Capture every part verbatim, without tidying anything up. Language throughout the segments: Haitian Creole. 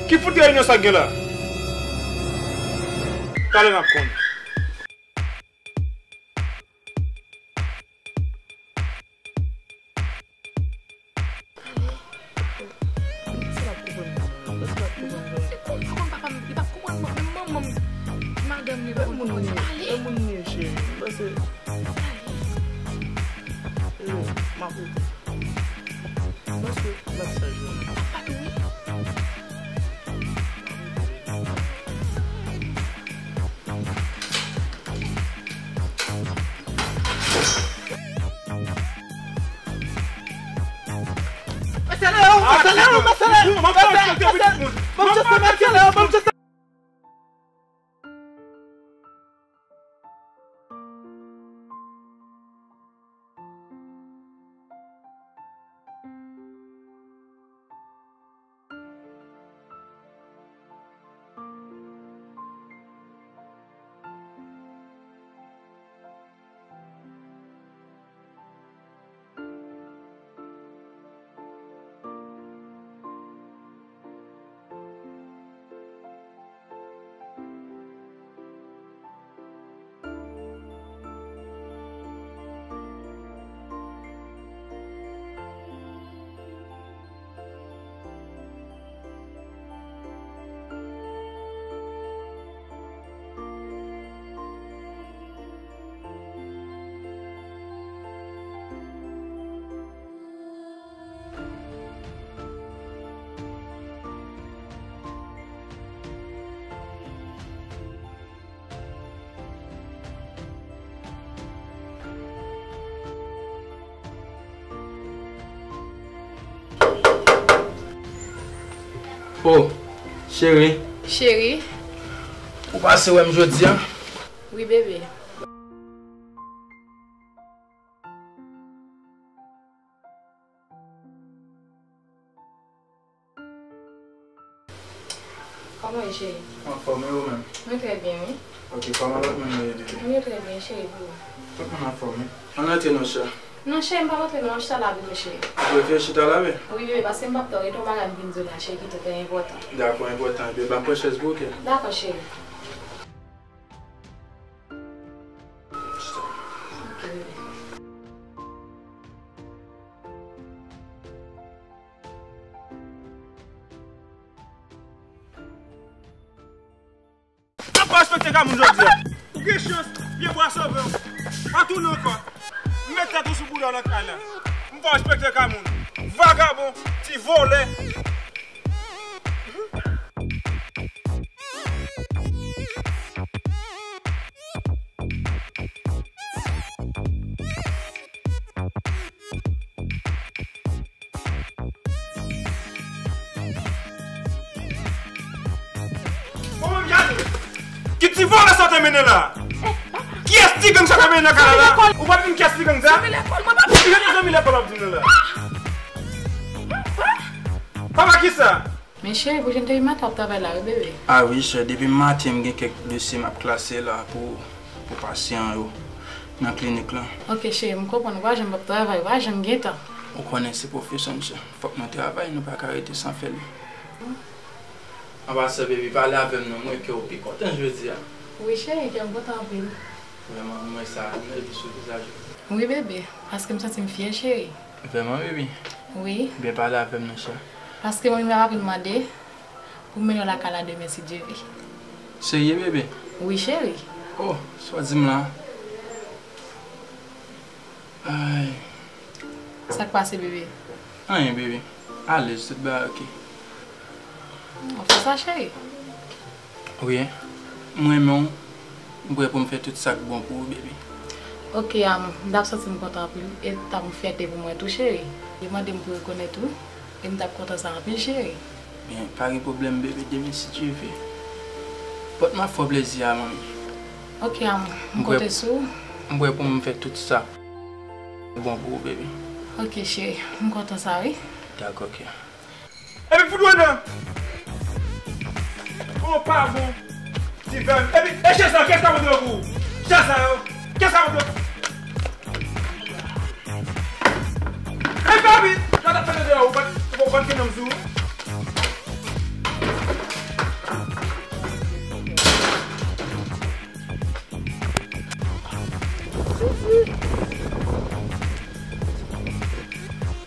Ki fout reyinyon sa k gen la? Talè n ap konnen. Pase l ap konprann sa. Pase l ap konprann sa. Se konsa konn papa m, li p ap konprann mwen, menm manman m, madanm li p ap konprann mwen. Ale. Lè moun li ye, cheri. Pase. Ale. Eh, m ap rete. Pase l ap sa jwenn. Papa tou wi. Oh, cheri. Cheri. Ou pase wè m jodi a? Wi, bebe. Kòman w ye, cheri? Anfòm, e ou menm? Mwen trè byen, wi. Ok, kòman lòt moun yo ye, bebe? Mwen yo trè byen, cheri, pou ou? Tout moun anfòm, wi. Ann antre non, chè. Non, cheri, m p ap antre non, chita la pito, cheri. Ou prefere chita la, bebe? Wi, bebe, paske m p ap tann, gen yon bagay m vin di w la, cheri, ki trè enpòtan. Dakò, enpòtan, bebe, ban m pran chèz pou ou, ok? Dakò, cheri. Ou pa respekte ka moun jodi a. Ou gen chans, pye bwa sove w. Pa tounen ankò. Met tèt ou sou bouda w nan kay la. M pa respekte ka moun. Vagabon, ti vòlè. Bon, men gade. Ki ti vòlè sa w te mennen la? Kiyès ti gang sa w te mennen nan kay la? Ou pa t konn kiyès ti gang sa? Zanmi lekòl, mwen pa t konn. Ki jan de zanmi lekòl w ap di nou la? Papa kisa? Men cheri, pou jan m te di maten w ap travay la wi, bebe. Ah wi, chè, depi maten m gen kèk dosye m ap klase la pou, pou pasyan yo nan klinik lan. Ok, cheri, m konprann. Ou pa janm p ap travay, ou pa janm gen tan. Ou konnen se pwofesyon m, chè. Fòk nou travay, nou pa ka rete san fè l. Anpasan, baby, pale avè m non, m wè kè w pi kontan jodi a. Wi, cheri, kè m kontan anpil. Vrèman, m wè sa nèt sou vizaj ou. Wi, bebe, paske m santi m fyè, cheri. Vrèman, baby? Wi. Byen pale avè m non, chè. Paske manmi m ap apèn mande pou m mennen w lakay la demen, si Dye vle. Serye, bebe? Wi, cheri. Oh, sa w di m la? Ay. Sa k pase, bebe? Anyen, bebe. Alèz, tout bagay oke. Ou fè sa, cheri? Wi. M renmen w. M prè pou m fè tout sa k bon pou ou, bebe. Oke, amou. M t ap santi m kontan anpil. E t ap yon fyète pou mwen tou, cheri. Yo mande m pou rekonèt ou. E m t ap kontan sa anpil, cheri. Byen, pa gen pwoblèm, bebe, demen, si Dye vle. Pòt m ap fè w plezi a, manmi. Oke, amou. M konte sou ou. M prè pou m fè tout sa k bon pou ou, bebe. Oke, cheri. M kontan sa, wi. Dakò, oke. Epi fout ou anndan. Ou pa bon. Ti vèm. Epi, e chèz la, kiyès k ap monte yo pou ou? Chèz la yo, kiyès k ap monte yo? Epi, papi, sa t ap fè deyò, ou pa t, ou pa Ou pa t gen nonm sou ou?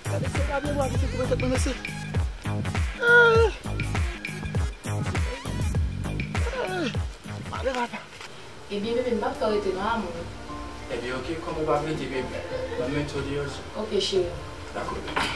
Gade se gade mwen, gade se koupe tèt mwen, mesye. Ah! Ah! Male papa. Ebyen, bebe, m p ap fè w rete non, amou. Ebyen, oke, kòm ou p ap rete, bebe, ban m mete w deyò. Oke, cheri. Dakò, bebe.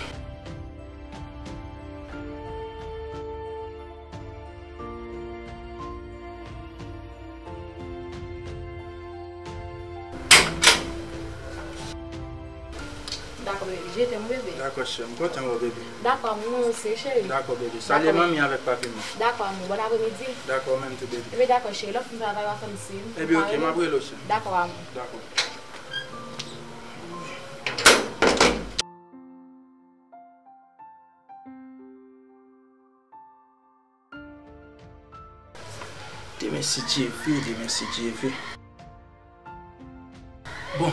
Dakò, bebe. Je t'aime, bebe. Dakò, cheri. M kontan wè w, bebe. Dakò, amou, mwen osi, cheri. Dakò, bebe. Salye manmi avèk papi mwen. Dakò, amou. Bon apremidi. Dakò, ou menm tou, bebe. Ebyen, dakò, cheri. Lè w fin travay, w a fè m siy. Ebyen, oke, m ap rele w, cheri. Dakò, amou. Dakò. Demen si Dye vle, demen si Dye vle. Bon,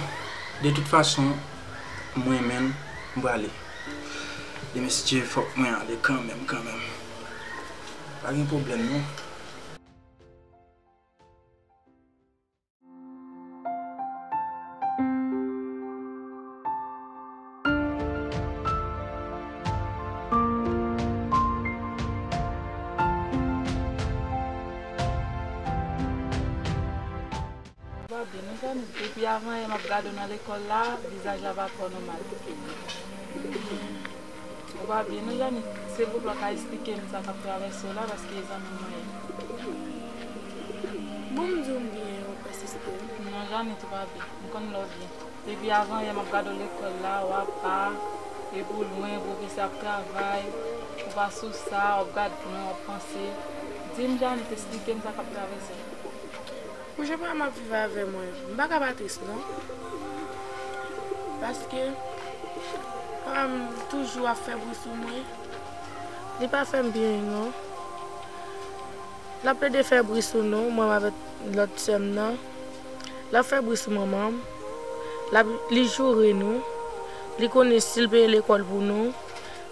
de tout fason, mwen menm, m prale. Demen si Dye vle, fòk mwen ale kanmenm, kanmenm. Pa gen pwoblèm non. Ou pa byen non, Janit. Depi avan yè m ap gade w nan lekòl la, vizaj la pa twò nòmal. Ou pa byen non, Janit. Silvouplè, w ka esplike m sa k ap travèse w la, paske e zanmi mwen ye. Bon, m di w m byen, w ap pèsiste. Non, Janit, ou pa byen. M konn lè w byen. Depi avan yè m ap gade w lekòl la, w apa, epi w lwen, pwofesè ap travay, ou pa sou sa, w ap gade lwen, w ap panse. Di m, Janit, esplike m sa k ap travèse w. Pou jan paran m ap viv avè mwen, m pa ka pa tris non. Paske paran m toujou ap fè bri sou mwen. Li pa fè m byen non. L ap plede fè bri sou nou, mwen avèk lòt sè m nan. L ap fè bri sou manman m. L ap, li joure nou. Li konnen si l peye lekòl pou nou,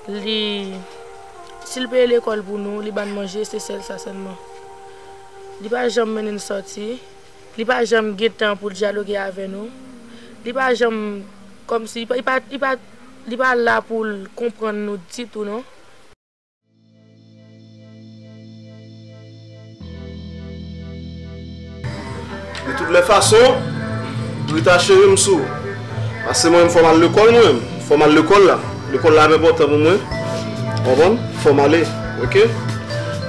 li, si l peye lekòl pou nou, li ban n manje, se sèl sa sèlman. Li pa janm mennen n sòti. Li pa janm gen tan pou l dyaloge avè nou. Li pa janm, kòmsi, li pa, li pa, li pa, li pa la pou l konprann nou ditou non. De toutes les façons, Rita cheri, m sou ou. Paske mwen, fò m al lekòl mwen, fò m al lekòl la. Lekòl la ap enpòtan pou mwen. Ou konprann? Fò m ale, oke?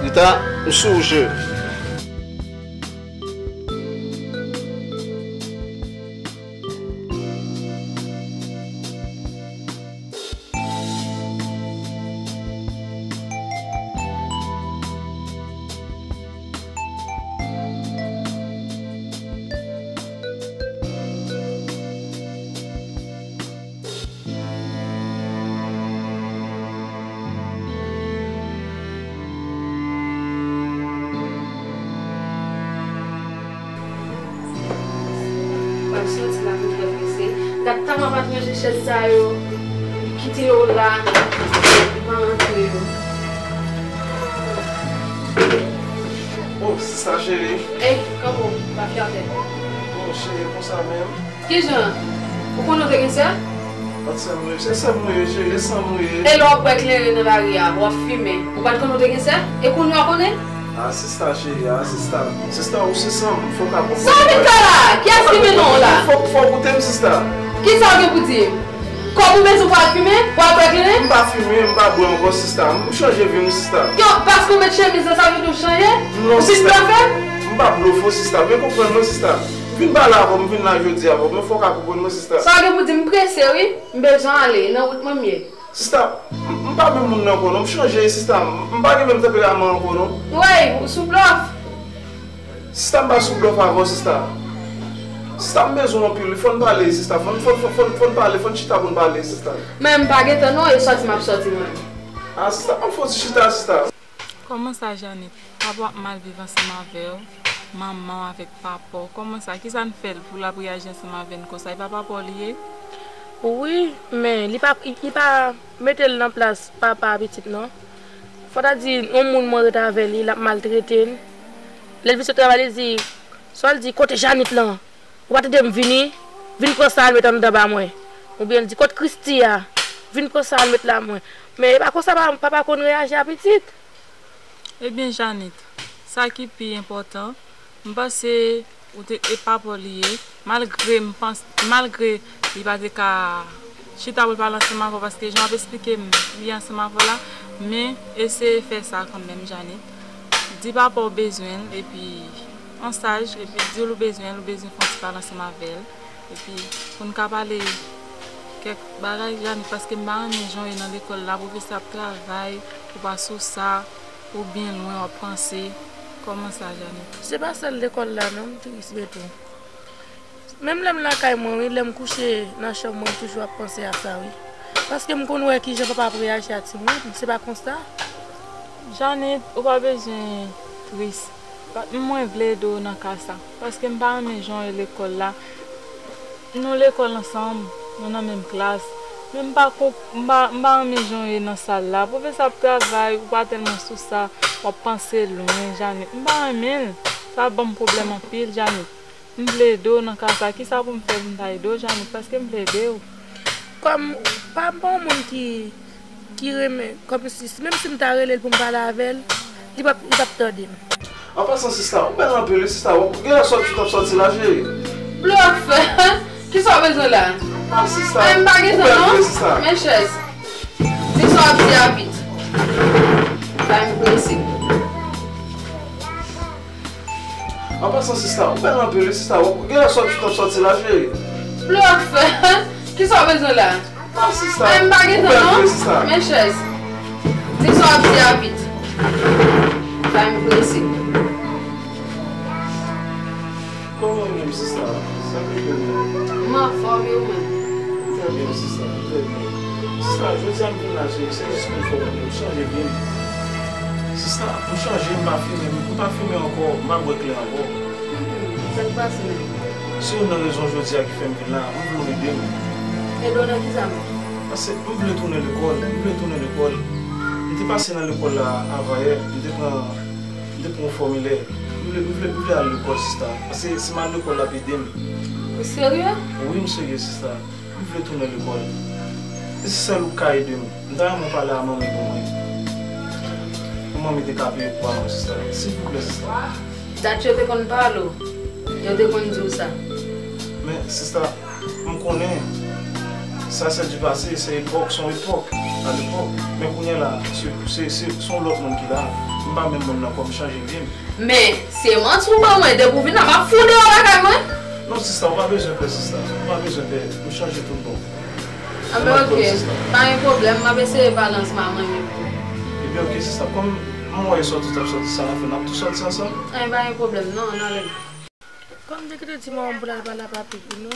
Rita, m sou ou, cheri. Pral sòti la pou trè prese. Gad, Tama pa t ranje chèz sa yo. Li kite yo la. Li pa rantre yo. Oh, sista cheri. Ey, kanpe w, pa fyatè. Oh, cheri, konsa menm. Kijan? Ou konnen w te gen sè? Kot sè m ye? Se sè m ye, cheri, se sè m ye. E lè w ap bwè kleren nan lari a, w ap fimen, ou pa t konnen w te gen sè? E kounye a w konnen? Ah, sista cheri, ah, sista. Sista, ou se sè m, fò w ka konprann. Sa w vin fè la? Kiyès ki mennen w la? Fò, fò w koute m, sista. Kisa w gen pou di m? Kòb ou bezwen pou al fimen? Pou al bwè kleren? M pa fimen, m pa bwè ankò, sista. M chanje vi m, sista. Yo, paske w met chemiz lan, sa vle di w chanje? Non, sista. Ou vin blòfè? M pa blòfè w, sista. Men konprann mwen, sista. Vin pale avè w, m vin la jodi a avè w, men fò w ka konprann mwen, sista. Sa w gen pou di m, m prese wi, m bezwen ale, nan wout mwen m ye. Sista, m, m pa menm moun nan ankò non, m chanje, sista, m, m pa gen menm tanperaman ankò non. Wey, ou sou blòf. Sista, m pa sou blòf avè w, sista. Sista, m bezwen w anpil wi, fò n pale, sista, fò n, fò n, fò n, fò n pale, fò n chita pou n pale, sista. Men m pa gen tan non, e sòti m ap sòti mwen. Ah, sista, ann fè yon ti chita, sista. Kòman sa, Janit? Papa w ap mal viv ansanm avè w, manman w avèk papa w. Kòman sa? Kisa n fè l pou l ap reyaji ansanm avè n konsa? E pa papa w li ye? Wi, men li pa, li pa mete l nan plas papa a pitit non. Fò ta di, yon moun mwen ret avè li, l ap maltrete n. Lè l vin sot travay, li di, swa l di, "Kote Janit lan? Ou pa tande m vini? Vin pran sa al met anndan ba mwen." Oubyen l di, "Kot Christy a? Vin pran sa al met la mwen." Men e pa konsa pa, papa konn reyaji a pitit. Ebyen, Janit, sa ki pi enpòtan, m panse ou te, e papa w li ye, malgre m panse, malgre li pa te ka chita pou l pale ansanm avè w, paske jan w ap esplike m, li ansanm avè w la, men eseye fè sa kanmenm, Janit. Di papa w bezwen l, epi an saj, epi di l ou bezwen l, ou bezwen fè yon ti pale ansanm avè l. Epi, pou n ka pale kèk bagay, Janit, paske m pa renmen jan w ye nan lekòl la, pwofesè ap travay, ou pa sou sa, ou byen lwen, w ap panse. Kòman sa, Janit? Se pa sèl lekòl la non, m tris, Beto. Menm lè m lakay mwen, wi, lè m kouche nan chanm mwen, m toujou ap panse a sa, wi. Paske m konn wè kijan papa ap reyaji a timoun, se pa konsa? Janit, ou pa bezwen tris. Pa, mwen vle ede w nan ka sa. Paske m pa renmen jan w ye lekòl la. Nou lekòl ansanm, nou nan menm klas. Men m pa konp-, m pa, m pa renmen jan w ye nan sal la. Pwofesè ap travay, ou pa tèlman sou sa, w ap panse lwen, Janit. M pa renmen l. Sa ap ban m pwoblèm anpil, Janit. M vle ede w nan ka sa. Kisa pou m fè pou m ta ede w, Janit? Paske m vle ede w. Kòm papa m pa yon moun ki, ki renmen, kòmsi, menm si m ta rele l pou m pale avè l, li p ap, li p ap tande m. An pasan, sista, ou bèl anpil, wi, sista. W ap gen lè sòti, w t ap sòti la, cheri. Blofè! Kisa w bezwen la? Ah, sista. Ay, m pa gen tan, non. Ou bèl vre, sista. Men chèz. Di sa w ap di a vit. Bay m prensip. An pasan, sista, ou bèl anpil, wi, sista. W ap gen lè sòti, w t ap sòti la, cheri. Blofè! Kisa w bezwen la? Ah, sista. Ay, m pa gen tan, non. Ou bèl vre, sista. Men chèz. Di sa w ap di a vit. Bay m prensip. Kòman w ye menm, sista? Sa k rive w menm? M anfòm, e ou menm? Trè byen, sista, trè byen. Sista, jodi a m vin la, se, se jis pou m fè w konnen m chanje vi m. Sista, m chanje, m pa fimen, m pa fimen ankò, m pa bwè klè ankò. Hmm, sa k pase menm? Se youn nan rezon jodi a ki fè m vin la, m vle w ede m. Ede w nan kisa menm? Paske m vle tounen lekòl, m vle tounen lekòl. M te pase nan lekòl la avanyè, m te pran, m te pran yon fòmilè. M vle, m vle, m vle al lekòl, sista. Paske si m al lekòl, l ap ede m. Ou serye? Wi, m serye, sista. M vle tounen lekòl. E si sèl ou k ka ede m, m ta renmen w pale a manmi pou mwen. Pou manmi te ka peye kou a mwen, sista. Silvouplè, sista. Dat yo te konn pale w, yo te konn di w sa. Men, sista, m konnen sa se du passé, se epòk, se yon epòk, a lepòk. Men kounye a la, se, se, se, se yon lòt moun ki la. M pa menm moun nan, kòm chanje vi m. Men, se manti ou ban mwen, depi w vin la, m ap fout deyò lakay mwen. Non, sista, ou pa bezwen pè, sista. Ou pa bezwen pè. M chanje tout bon. Anben, oke. Pa gen pwoblèm, m ap eseye pale ansanm ak manmi pou ou. Ebyen, oke, sista. Kòm mwen wè sòti, t ap sòti, sa n ap fè, n ap tou sòti ansanm? Anben, pa gen pwoblèm, non, ann ale. Kòm m te kite ti manman m pou l al pale a papi pou nou,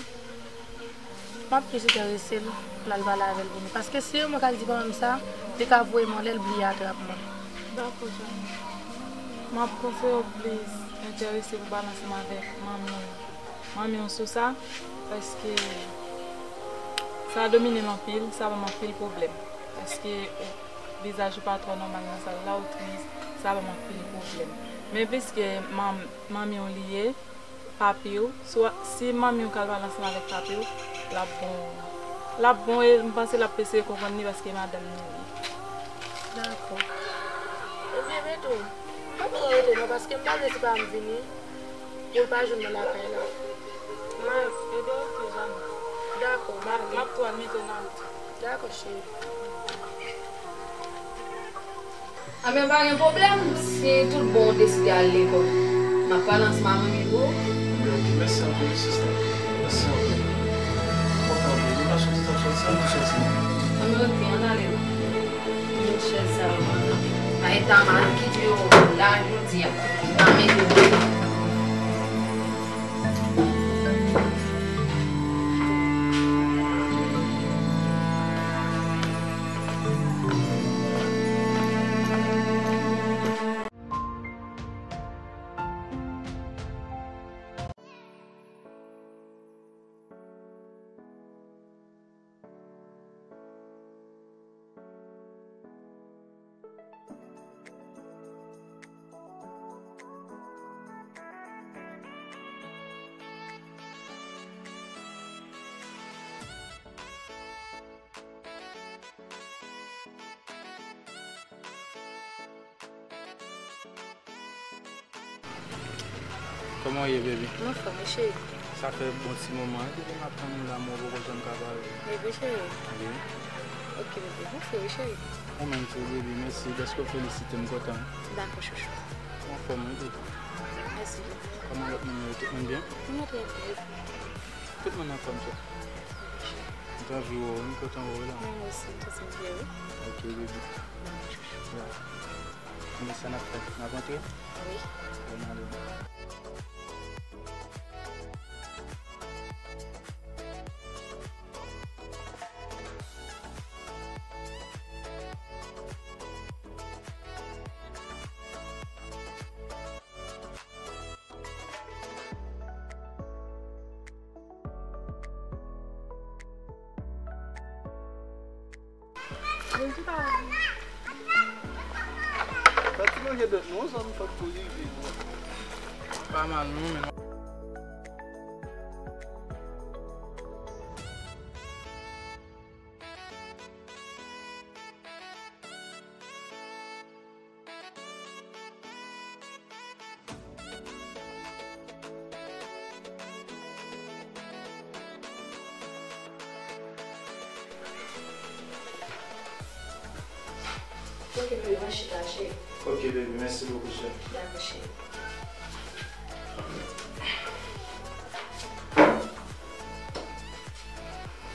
m ap plis enterese l pou l al pale avè l pou nou. Paske si se mwen k al di manman m sa, li ka voye m anlè, l bliye atrap mwen. Dakò, Jane. M ap konseye w plis enterese pou pale ansanm avèk manmi w. Manmi w sou sa, paske sa domine m anpil, sa ban m anpil pwoblèm. Paske ou, vizaj ou pa twò nòmal nan sal la, ou tris, sa ban m anpil pwoblèm. Men piske manm, manmi w li ye, papi w, si w, si manmi w ka al pale ansanm avèk papi w, l ap bon, l ap bon e m panse l ap eseye konprann li paske madanm li li ye. Dakò. Ebyen, Beto, pa twò rete non, paske m pa vle se pa m vini, pou l pa jwenn mwen lakay la. Mwen, ebyen, oke, Jane. Dakò, m ale. M ap tou al mete w nan wout. Dakò, cheri. Anben, pa gen pwoblèm, si tout bon ou deside al lekòl, m ap pale ansanm ak manmi pou ou. Mèsi anpil, sista. Mèsi anpil. M kontan anpil. Nou ka soti, t ap soti, ann tou soti. Anben, oke, ann ale non. Met chèz sa yo. Pa eta m al kite yo la jodi a. M pa mete yo. Kòman w ye, baby? M anfòm, wi, cheri. Sa fè bon ti moman, wi, depi m ap tann ou la, mwen poko janm ka pale. Baby, cheri. Wi. Ok, baby. M anfòm, wi, cheri. Ou menm tou, baby. Mèsi dèske w felisite m, m kontan. Dakò, chouchou. M anfòm, wi, baby. Mèsi. Kòman lòt moun yo? Tout moun byen? Tout moun trè byen. Tout moun anfòm, cheri. M t anvi wè w, m kontan wè w la. Mwen osi, m santi m byen, wi. Ok, baby. Dakò, chouchou. Ya. Men sa n ap fè, n ap antre? Wi. Bon, n ale. Pati manje dòt non, sa m fè pou li viv. Pa mal non, men. Ok, baby, mwen chita, cheri. Ok, baby, mèsi bokou, cheri. Dakò, cheri.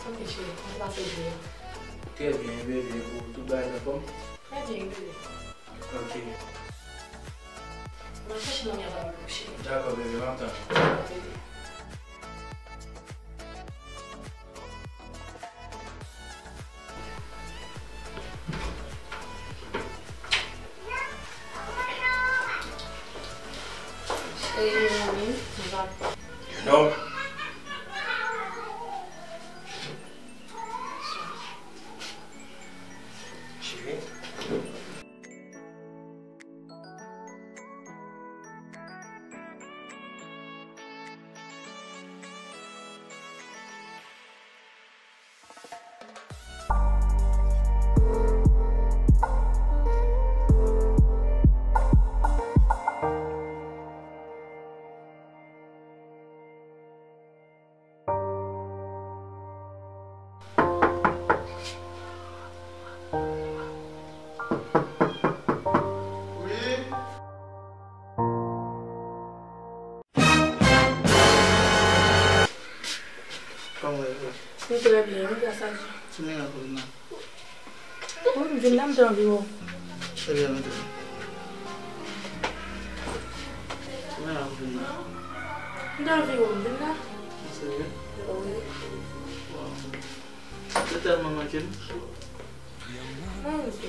Ok, cheri, kòman pase jou a? Trè byen, baby, pou tout bagay anfòm? Trè byen, baby. Ok. Mwen chèche manmi avè w, cheri. Dakò, baby, m ap tann. Dakò, baby. Cheri, manmi, m ap... Yon nonm. Cheri. Wi. Kòman w ye? M trè byen, wi, gras a Dye. Ti mirak ou vin la. Wi, m vin la, m te anvi wè w. Ebyen, m te. Ti mirak ou vin la. M te anvi wè w, m vin la. Ou serye? Wi. Waw. Ou te tèlman manke m. Mwen osi.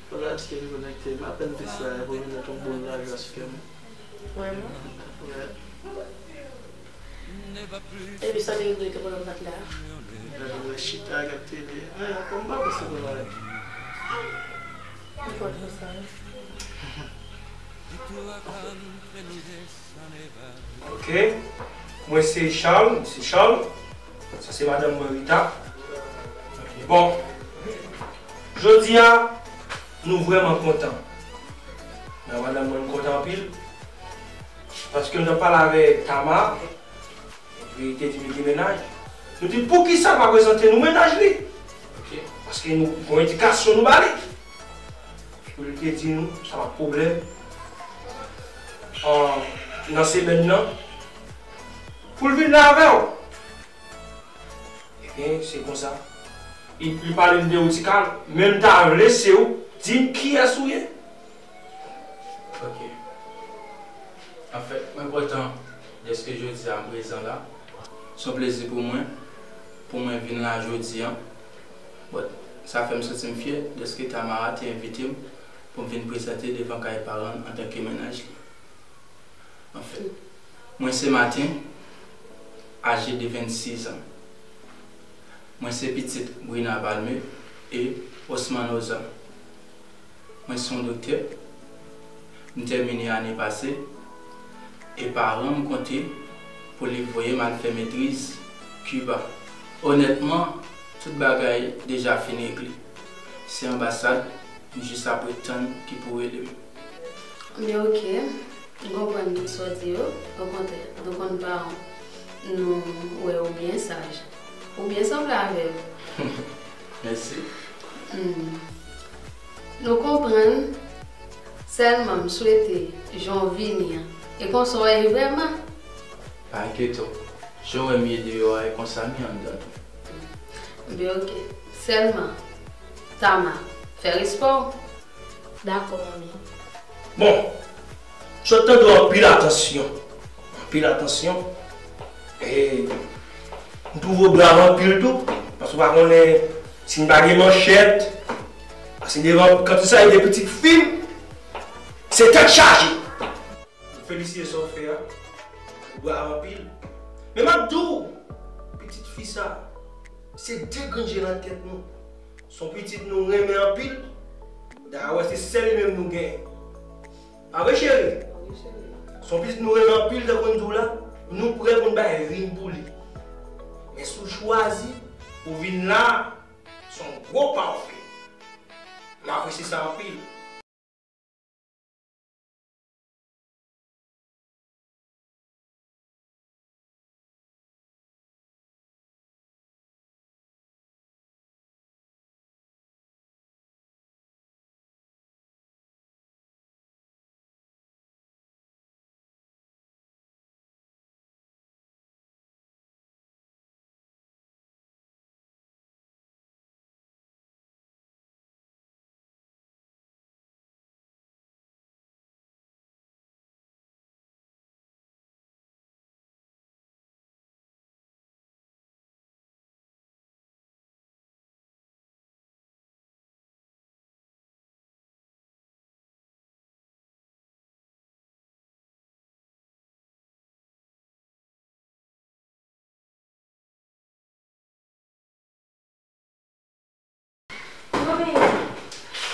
Fò gade si nou konekte. M apèn te sa, e pou vin met yon boul lajwa sou kè m. Vrèman? Wi. Epi sa w te regle tou pandan m pa t la? Gade mwen chita, gade tele. Anyen ankò, m pa panse pou bagay. M konn konsa, wi. Ok. Mwen se Charles, mesye Charles. Sa se madanm mwen, Rita. Bon, jodi a, nou vrèman kontan. Nan madanm mwen, m kontan anpil. Paske m t ap pale avèk Tama, epi li te di m li gen mennaj. Nou di, poukisa l pa prezante nou mennaj li? Ok. Paske nou gon edikasyon nou ba li. Epi li te di nou, sa pa pwoblèm. An, nan semèn nan, pou l vin la avè w. Ebyen, se konsa. Li, li pale m de ou, Ti Kal, men m ta vle se ou di m kiyès ou ye. Ok. Anfèt, mwen kontan dèske jodi a m prezan la. Se yon plezi pou mwen, pou mwen vin la jodi a. But, sa fè m santi m fyè dèske Tamara te envite m pou m vin prezante devan kay paran l antanke mennaj li. Anfèt, mwen se Martin, aje de vennsis an. Mwen se pitit Brina Palme e Osman Ozan. Mwen se yon doktè. M tèmine ane pase e paran m konte pou li voye m al fè metriz Kiba. Onètman, tout bagay deja fin regle. Se anbasad m jis ap ret tann ki pou rele m. Men oke. M konprann tout sa w di yo. Okontrè, nou konn paran w, nou wè ou byen saj. Ou byen sanble avè yo. Mèsi. Hmm. Nou konprann, sèlman m swete jan w vini an, e konsa w ye vrèman. Pa enkyete w. Jan w wè m ye deyò a, e konsa m ye anndan tou. Ebyen, oke. Sèlman, Tama, fè respè w. Dakò, manmi. Bon, m sot tande w anpil atansyon. Anpil atansyon. E m twouve w brav anpil tou. Paske w pa konnen si n pa gen manchèt, paske devan kantite sa, e de pitit fi m, se tèt chaje. M felisite sa w fè a. Ou brav anpil. Men m ap di w, pitit fi sa, se de grenn je nan tèt nou. Se yon pitit nou renmen anpil. Dayè, w wè se sèl li menm nou genyen. Pa vre, cheri? Wi, cheri. Se yon pitit nou renmen anpil, tankou n di w la, nou prè pou n bay vi n pou li. Men si w chwazi pou vin la, se yon gwo pa w fè. M apresye sa anpil.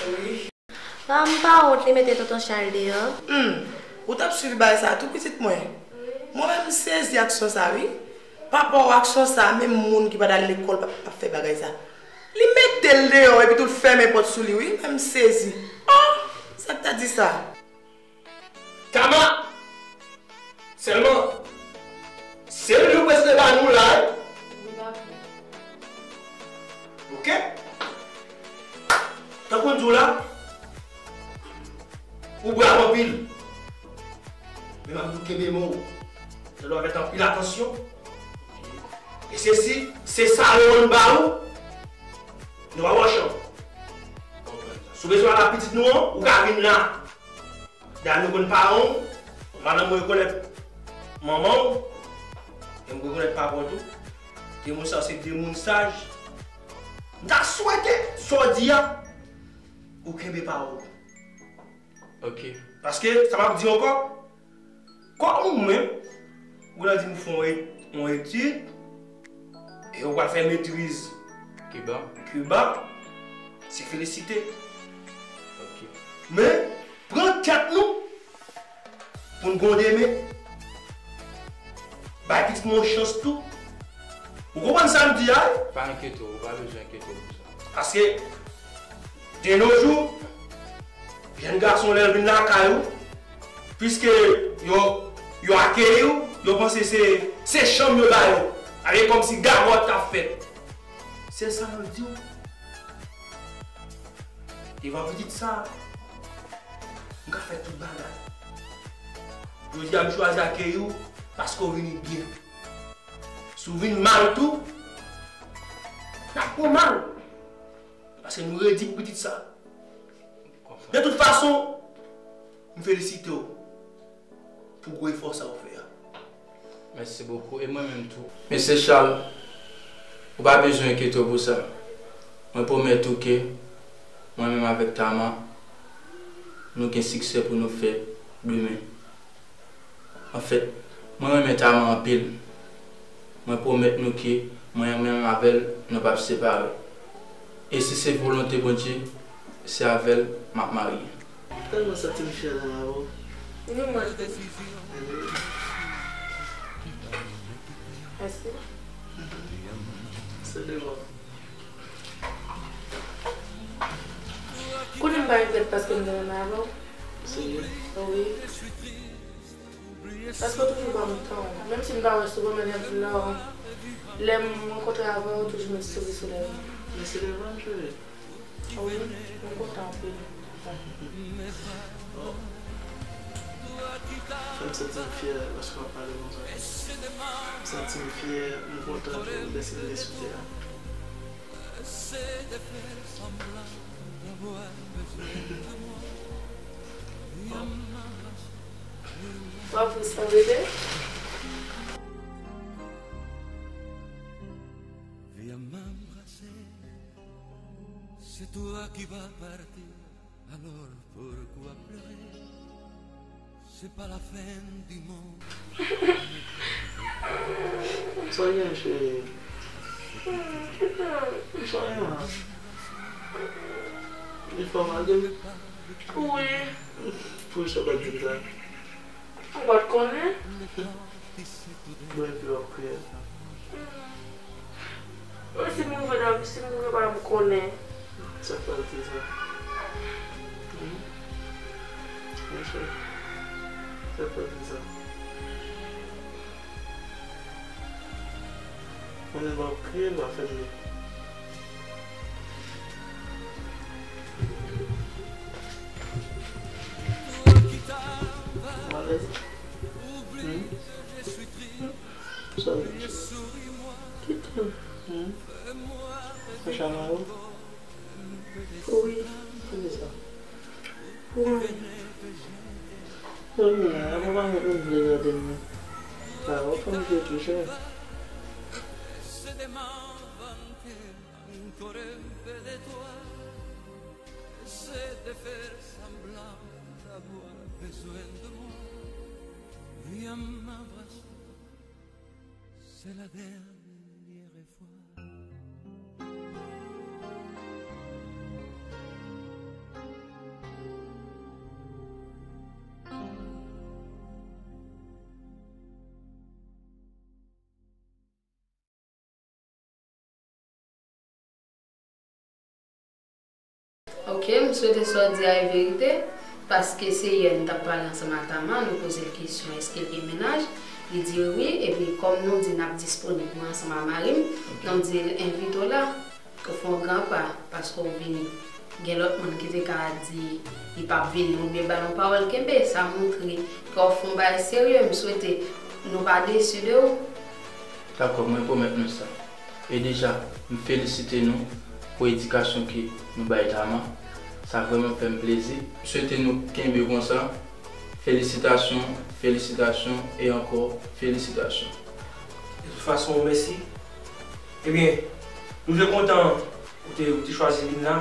Wi. Pa m pa wont li mete tonton Chal deyò. Hmm. Ou t ap swiv bagay sa a tou, pitit mwen? Mwen menm m sezi aksyon sa a, wi. Papa w aksyon sa a, menm moun ki pa t al lekòl p ap, p ap fè bagay sa a. Li mete l deyò epi tou l fèmen pòt sou li, wi. Mwen menm m sezi. Oh! Sa k ta di sa? Tama! Sèlman, se li nou prezante ba nou la, wi. Wi, papa. Oke? Tankou n di w la, ou brav anpil. Men m ap di w kenbe mo w. Sa dwe avèk anpil atansyon. E se si, se sa yo ann ba ou, nou pa wòch an. Si w bezwen al ak pitit nou an, ou ka vin la. Dayè nou konn paran w, madanm mwen rekonèt manman w, e m rekonèt papa w tou. De moun sa yo se de moun saj. M ta swete, sa w di a, ou kenbe pawòl ou. Ok. Paske, sa m ap di ankò, kòm ou menm, ou nan di m fè yon e-, yon etid, e ou pral fè metriz Kiba. Kiba, se felisite. Ok. Men, pran tèt nou pou n gon demen. Bay pitit nou yon chans tou. Ou konprann sa m di a, wi? Pa enkyete w, ou pa bezwen enkyete w pou sa. Paske, de nos jours, jèn gason lè l vin lakay ou, piske yo, yo akeyi w, yo panse se, se chanm yo ba yo. Sa vle kòmsi gagòt k ap fèt. Se sa yo di w. Devan pitit sa, m ka fè tout bagay. Jodi a, m chwazi akeyi w paske w vini byen. Si w vin mal tou, n ap pran mal. Paske nou redi pou pitit sa. De tout fason, m felisite w pou gwo efò sa w fè a. Mèsi bokou. E mwen menm tou. Mesye Charles, ou pa bezwen enkyete w pou sa. Mwen pwomèt ou ke mwen menm avèk Tama, nou gen siksè pou nou fè demen. Anfèt, mwen renmen Tama anpil. Mwen pwomèt nou ke mwen menm avè l, nou p ap separe. E si se volonte Bondye, se avè l m ap marye. Tèlman santi m fyè la avè w. Ni mwen tou. Mèsi. Se devan. Konnen m pa regrèt paske m te renmen avè w. Serye? Wi. Paske w toujou ban m tan w. Menm si m pa wè sou kòmantè m la, lè m rankontre avè w, ou toujou met souri sou lèv mwen. Men se lè m cheri. Wi, mwen kontan anpil. Fè m santi m fyè lòske w ap pale konsa. M santi m fyè, m kontan ke w lèse m respekte a. W ap ri san rete? Viens m'embrasser, c'est toi qui vas partir, alors pourquoi pleurer? C'est pas la fin du monde. Sa w gen, cheri? Sa w gen la? Li fè w mal, Gaby? Wi. Poukisa w pa t di m sa? Ou pa t konnen? Bon, epi w ap kriye sa. Mwen, si m rive nan, si m rive pa m konnen. Sa fè l di sa? Hmm? Monchè, sa fè l di sa? Konnen w ap kriye, l ap fè m ri. Ou alèz? Hmm? Sa w di? Kite m. Hmm? Sa chalè w? Wi. Kite sa. Wi. Kòm la, apa w pa met moun vle gade m nan? Sa w ap fè m vle tou chè. Essaie de faire semblant d'avoir besoin de moi. Viens m'embrasser, c'est la dernière fois. Ok, m swete sa w di a e verite, paske se yè n t ap pale ansanm ak Tama, nou poze l kesyon èske l gen mennaj, li di wi, epi kòm nou di n ap disponib mwen ansanm ak mari m, nou di l envite w la, ou fè yon gran pa, paske w vini. Gen lòt moun ki te ka di li p ap vini oubyen ba l yon pawòl kenbe, sa montre ke w ap fè yon bagay serye, m swete nou pa desi de w. Dakò, mwen pwomèt nou sa. E deja, m felisite nou pou edikasyon ke nou bay Tama. Sa vrèman fè m plezi. M swete nou kenbe konsa. Felisitasyon, felisitasyon e ankò felisitasyon. De tout fason, mèsi. Ebyen, nou te kontan ou te, ou te chwazi vin la.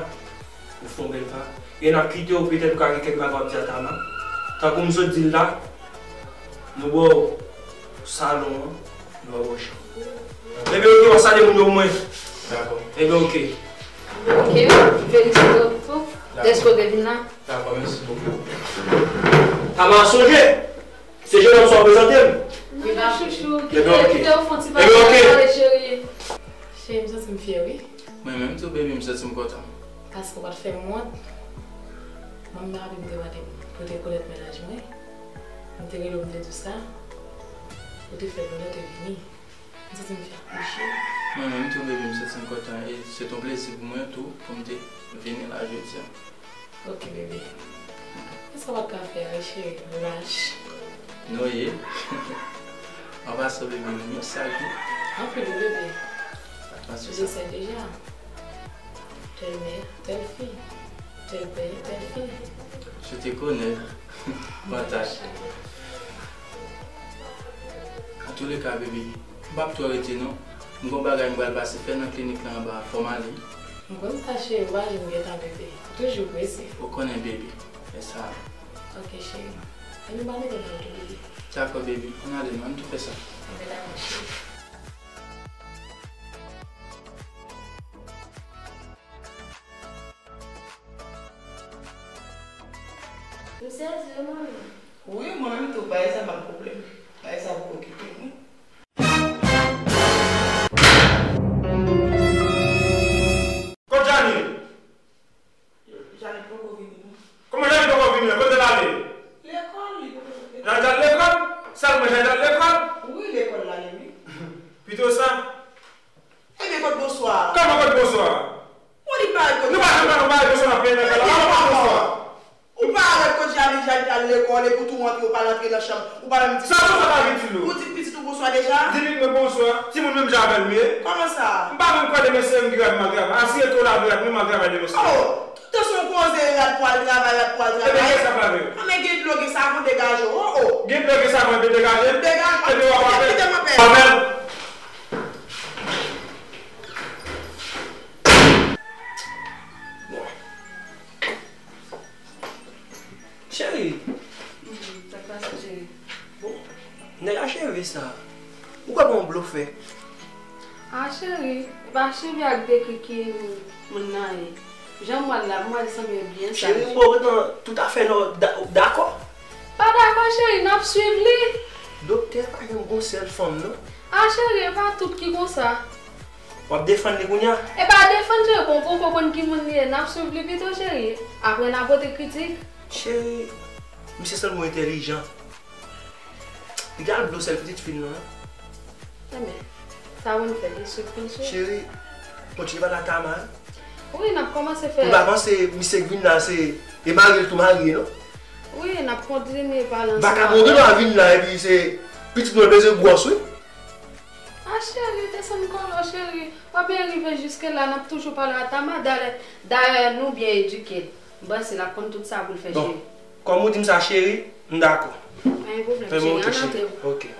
Ou fè yon bèl pa. E n ap kite w, petèt ou ka gen kèk bagay w ap di a Tama. Tankou m sot di l la, nou ba w salon an, nou ba w chanm. Ebyen, ok, w ap salye moun yo pou mwen. Dakò. Ebyen, ok. Ok, m felisite w tou. Dakò. Dèske w te vin la. Dakò, mèsi bokou. Tama, sonje! Se jennonm sa w prezante m. Bonjou, chouchou. Kite, kite w fè yon ti pale, pale, cheri. Cheri, m santi m fyè, wi. Mwen menm tou, baby, m santi m kontan. Paske w pa t fè m wont. Manmi ak papi m te mande m pou te rekonèt mennaj mwen. M te rele w, m te di w sa. Ou te fè l onè, te vini. M santi m fyè ak ou, cheri. Mwen menm tou, baby, m santi m kontan. E se t on plezi pou mwen tou, pou m te vini la jodi a. Ok, bebe. Èske w pa t ka fè anyen, cheri? Lach. Nou ye. An pasan, bebe, nou yon sak wi. Anpil wi, bebe. An pasan. Ou desè deja. Tèl mè, tèl fi. Tèl pè, tèl fi. Si w te konnen. Avantaj. Antouleka, bebe, m p ap twò rete non. M gon bagay m pral pase fè nan klinik la anba a, fò m ale. M konn sa, cheri, ou pa janm gen tan, bebe. Ou toujou prese. Ou konnen, bebe. Fè sa. Ok, cheri. Ann nou pa mete nan wout, bebe. Dakò, bebe. Ann ale non, ann tou fè sa. Ok, dakò, cheri. M sezi wi, manmi. Wi, mwen menm tou, bagay sa pa m pwoblèm. Bagay sa poko kite m, wi. Kot Janine? Janine poko vini, non. Kòman Janine poko vini la? Kote l ale? Lekòl, li poko vini. Janine t al lekòl? Sa Mwen al lekòl? Wi, lekòl la ye, wi. Pito sa. Ebyen, kot bonswa a? Kòman kot bonswa a? Ou di pa al kot... Nou pa janm pale, nou pa al bonswa nan peyi nan kay la. Ebyen, kot bonswa a? Ou pa al kot Jali, Jali t al lekòl, epi tou antre, ou pa al antre nan chanm, ou pa menm di... Sa bonswa ta vin di nou? Ou di pitit ou bonswa deja? Di pitit mwen bonswa. Timoun menm jan avè l, wi. Kòman sa? M pa menm kwè demen se m ki rad m al travay. Asire ke w lave rad mwen, m al travay demen se... Oh! Toutan se yon koze rad pou al travay, rad pou al travay. Ebyen, kiyès k ap lave yo? Anben, gen dlo, gen savon, degaje w. Oh, oh! Gen dlo, gen savon, epi degaje m? Degaje m. Epi w ap apèl? Kite m apèl. Apèl. Cheri. Mhm, sa k pase, cheri? Bon, nèg acheve sa. Ou kwè bon blofè? Ah, cheri, e pa cheve ak dekri ki moun nan ye. Jan m wè l la, m wè l sanble byen saj. Cheri, m wè w gentan tout afè nan, w da-, w dakò? Pa dakò, cheri, n ap swiv li. Doktè pa janm gon sèl fanm, non. Ah, cheri, e pa tout ki konsa. W ap defann li kounye a? E pa defann, cheri, bon, poko konn ki moun li ye, n ap swiv li pito, cheri. Apre, n a pote kritik. Cheri, misye sanble entèlijan. Li gal blo sèl pitit fi l lan, non. Enben, sa pou n fè, li swiv pou n swiv. Cheri, kontinye pale a Tama. Wi, n ap kòmanse fè. Pou n pa panse misye k vin la se, e mari l tou marye, non. Wi, n ap kontinye pale ansanm. Vakabon tou la vin la, epi se pitit mwen bezwen gwòs, wi. Ah, cheri, desann kòlè w, cheri. W ap byen rive jiske la, n ap toujou pale a Tama. Dayè, dayè, nou byen edike l. M panse l ap konn tout sa pou l fè, cheri. Bon, kòm ou di m sa, cheri, m dakò. Pa gen pwoblèm, cheri, ann antre. Ok.